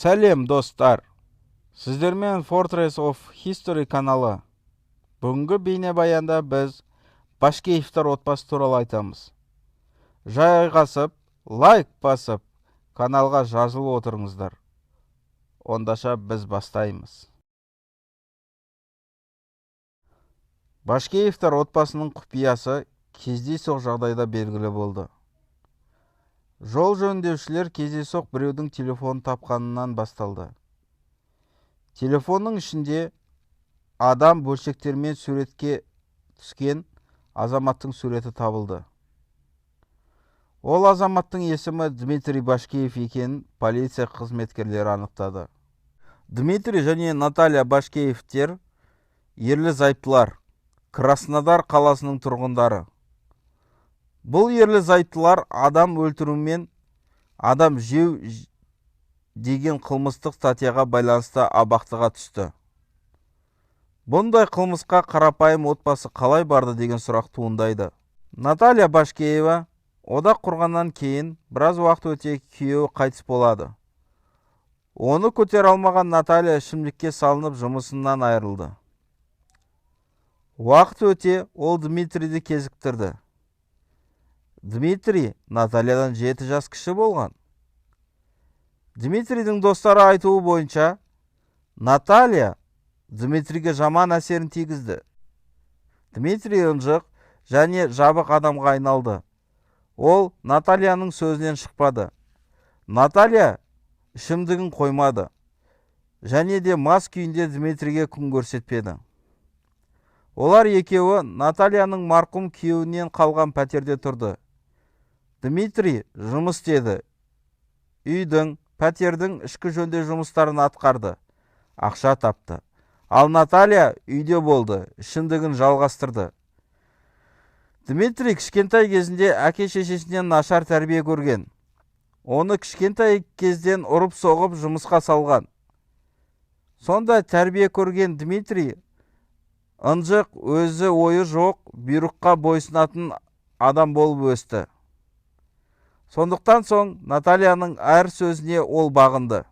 Сәлем, достар! Сіздермен Fortress of History каналы. Бүгінгі бейнебаянда біз Башкеевтар отбасы туралы айтамыз. Жайғасып, лайк басып, каналға жазылып отырыңыздар. Ондаша біз бастаймыз. Башкеевтар отбасының құпиясы кездейсоқ жағдайда белгілі болды. Жол жөндеушілер кездейсоқ біреудің телефонын тапқанынан басталды. Телефонның ішінде адам бөлшектермен суретке түскен азаматтың суреті табылды. Ол азаматтың есімі Дмитрий Башкеев екенін полиция қызметкерлері анықтады. Дмитрий және Наталья Башкеевтер ерлі-зайыптылар, Краснодар қаласының тұрғындары. Бұл ерлі-зайыптылар адам өлтірумен адам жеу деген қылмыстық статьяға байланысты абақтыға түсті. Бұндай қылмысқа қарапайым отбасы қалай барды деген сұрақ туындайды. Наталья Башкеева одақ құрғаннан кейін біраз уақыт өте күйеуі қайтыс болады. Оны көтере алмаған Наталья ішімдікке салынып, жұмысынан айырылды. Уақыт өте ол Дмитрийді кезіктірді. Дмитрий Натальядан 7 жас кіші болған. Дмитрийдің достары айтуы бойынша, Наталья Дмитрийге жаман әсерін тигізді. Дмитрий ынжық және жабық адамға айналды. Ол Натальяның сөзінен шықпады. Наталья ішімдігін қоймады және де мас күйінде Дмитрийге күн көрсетпеді. Олар екеуі Натальяның марқұм күйеуінен қалған пәтерде тұрды. Дмитрий жұмыс істеді. Үйдің, пәтердің ішкі жөндеу жұмыстарын атқарды. Ақша тапты. Ал Наталья үйде болды, ішімдігін жалғастырды. Дмитрий кішкентай кезінде әке-шешесінен нашар тәрбие көрген. Оны кішкентай кезден ұрып-соғып, жұмысқа салған. Сондай тәрбие көрген Дмитрий ынжық, өзі ойы жоқ, бұйрыққа бойсұнатын адам болып өсті. Сондықтан соң Натальяның әр сөзіне ол бағынды.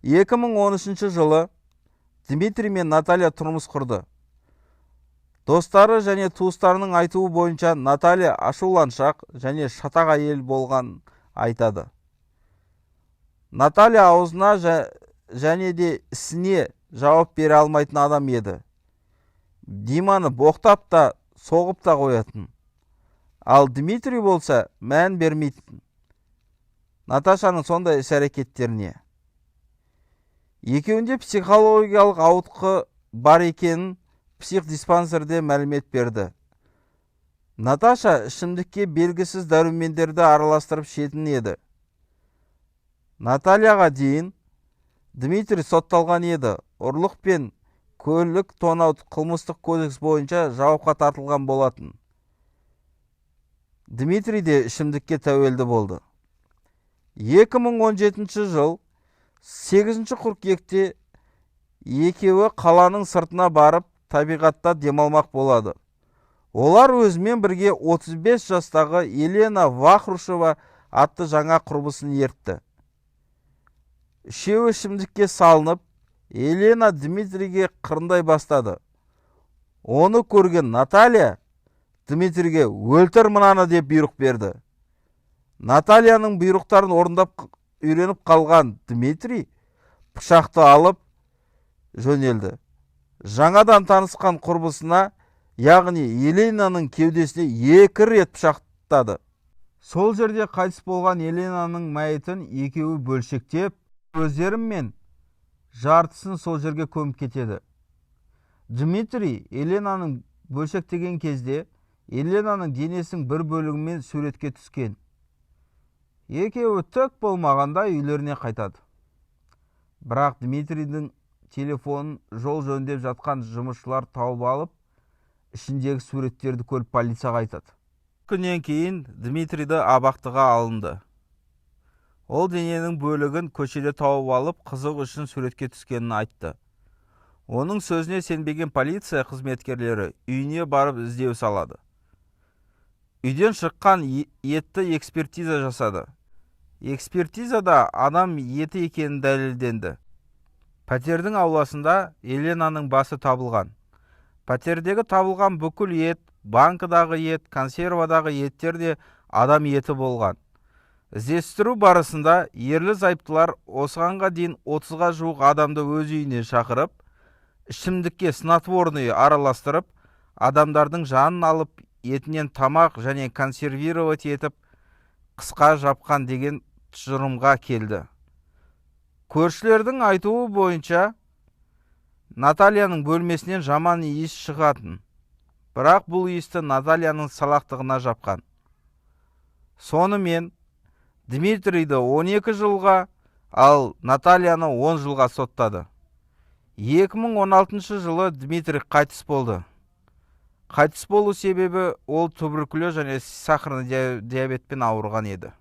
2013 жылы Дмитрий мен Наталья тұрмыс құрды. Достары және туыстарының айтуы бойынша, Наталья ашуланшақ және шатақ әйел болған айтады. Наталья аузына және де ісіне жауап бере алмайтын адам еді. Диманы боқтап та, соғып та қоятын. Ал Дмитрий болса мән бермейтін Наташаның сондай іс-әрекеттеріне. Екеуінде психологиялық ауытқы бар екенін психдиспансерде мәлімет берді. Наташа ішімдікке белгісіз дәрумендерді араластырып ішетін еді. Натальяға дейін Дмитрий сотталған еді. Ұрлық пен көлік тонау қылмыстық кодекс бойынша жауапқа тартылған болатын. Дмитрий де ішімдікке тәуелді болды. 2017 жыл 8 қыркүйекте екеуі қаланың сыртына барып, табиғатта демалмақ болады. Олар өзімен бірге 35 жастағы Елена Вахрушева атты жаңа құрбысын ертті. Үшеуі ішімдікке салынып, Елена Дмитрийге қырындай бастады. Оны көрген Наталья Дмитрийге «Өлтір мынаны» деп бұйрық берді. Натальяның бұйрықтарын орындап үйреніп қалған Дмитрий пышақты алып жөнелді. Жаңадан танысқан құрбысына, яғни Еленаның кеудесіне екі рет пышақтады. Сол жерде қайтыс болған Еленаның мәйітін екеуі бөлшектеп, өздері мен жартысын сол жерге көміп кетеді. Дмитрий Еленаның бөлшектеген кезде Еленаның денесінің бір бөлігімен суретке түскен. Екеуі түк болмағанда үйлеріне қайтады. Бірақ Дмитрийдің телефонын жол жөндеп жатқан жұмысшылар тауып алып, ішіндегі суреттерді көріп, полицияға айтады. Күннен кейін Дмитрийді абақтыға алынды. Ол дененің бөлігін көшеде тауып алып, қызық үшін суретке түскенін айтты. Оның сөзіне сенбеген полиция қызметкерлері үйіне барып іздеу салады. Үйден шыққан етті экспертиза жасады. Экспертизада адам еті екені дәлелденді. Пәтердің ауласында Еленаның басы табылған. Пәтердегі табылған бүкіл ет, банкідағы ет, консервадағы еттер де адам еті болған. Іздестіру барысында ерлі зайыптылар осығанға дейін 30-ға жуық адамды өз үйіне шақырып, ішімдікке снотворный араластырып, адамдардың жанын алып, етінен тамақ және консервировать етіп, қысқа жапқан деген тұжырымға келді. Көршілердің айтуы бойынша, Натальяның бөлмесінен жаман иіс шығатын. Бірақ бұл иісті Натальяның салақтығына жапқан. Сонымен Дмитрийді 12 жылға, ал Натальяны 10 жылға соттады. 2016 жылы Дмитрий қайтыс болды. Қайтыс болу себебі ол туберкулез және сахарный диабетпен ауырған еді.